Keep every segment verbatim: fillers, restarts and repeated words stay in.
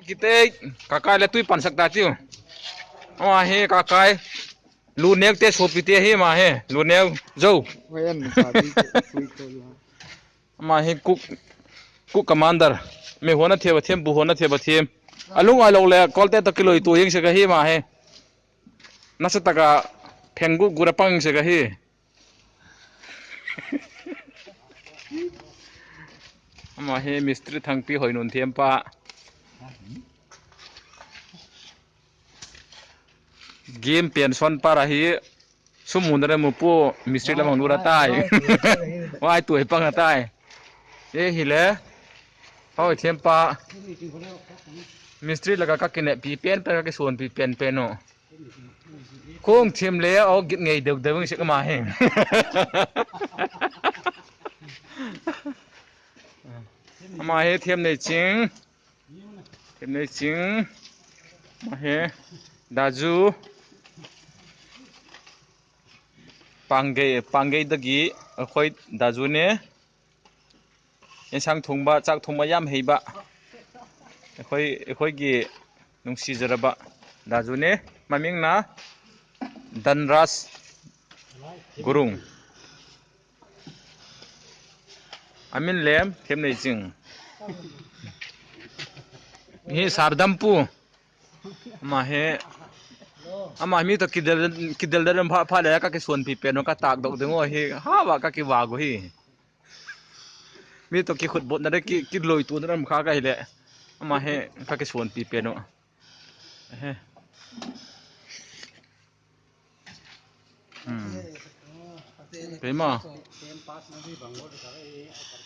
Kite, Kakai le tui pansak ta tiu. Ama hi Kakai. Luneu te suapite hi ama hi. Luneu zo. Ama hi cook, cook commander. Mei huan a thiam a thiam, bu huan a thiam a thiam. A lung a lo le kolte tawh kiloitua ing sek ahi ama hi. Nasa tak a pheng gu gu a pang sek ahi. Ama hi mistri Thangpi Hoinun thiampa. Game pension par ahi. Sum mun a mu pua, mistri lam hung lut a tai. Vai tuai pang a tai. E hile. Hoi thiampa. Mistri lak ah ka kineppi pen pen, ka kisuanpi pen pen u. Khung thiam le a git ngei deu deu ing sek ama hi. Ama hi Thiamneiching. Thiamneiching. Ama hi. Daju. Panggei, Panggei Dagi. Khoi Daju ne. Insang thum ba, chak thum ba yam hei ba. Khoi, khoi gi nungsi jara ba. Daju ne. Maming na. Danras Gurung. A min lem, Thiamneiching. Hi Sardampu. Ama hi. Ama mi tawh kidel, kidel del pha, pha le ka kisuanpi pen u ka tâkdok ding u hi. Hau a ka kivak u hi. Mi tawh kikhutbawlna le ki, kiloituana lam kha ka hileh. Ama hi ka kisuanpi pen u. Keima.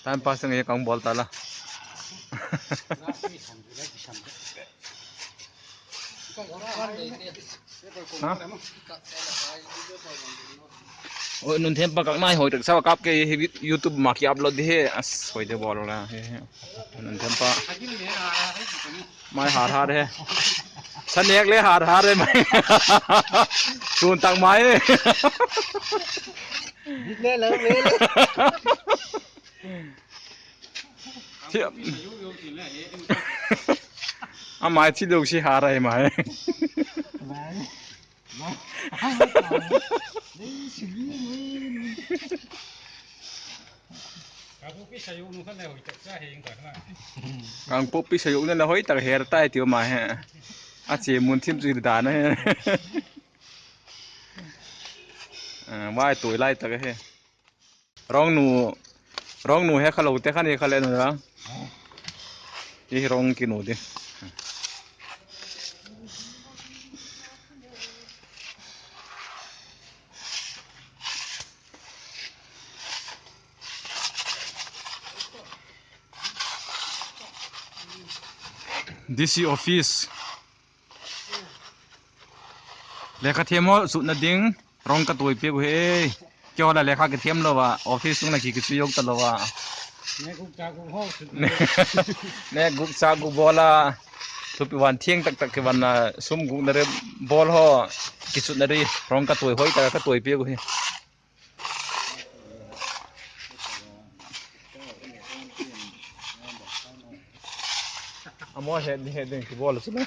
Time pass nge ka hung bawl ta la. Nun thiampa kak nai hoi tak sa kap ke hi YouTube ma ki upload di hi. As, hoi de bawl la hi. Nun thiampa. Mai har har he. Sa nêk le har har he mai. Sun tak mai. A mai thi lo si har ahi mai. Kangpokpi sayuk na la hoi tak her tai tiu ma he. A chia mun thim chu dan a he. Vai tuai lai tak a he. Rongnu, rongnu he kha lote kha ni kha le nu la. I rong kinu di. DC office. Lekha thiam ho sutna ding rong ka tuai piak u hi. Keihaw la lekha kithiam lo a, office tung la ki kichu zo talo a. Nêk gûk châk gûk bawl a, thupi van thiang tak tak kivan a, sum gûkna ri bawl haw, kichutna ri rong ka tuai hoi tak a ka tuai piak u hi. A maw het ding het ding kibawl chu la.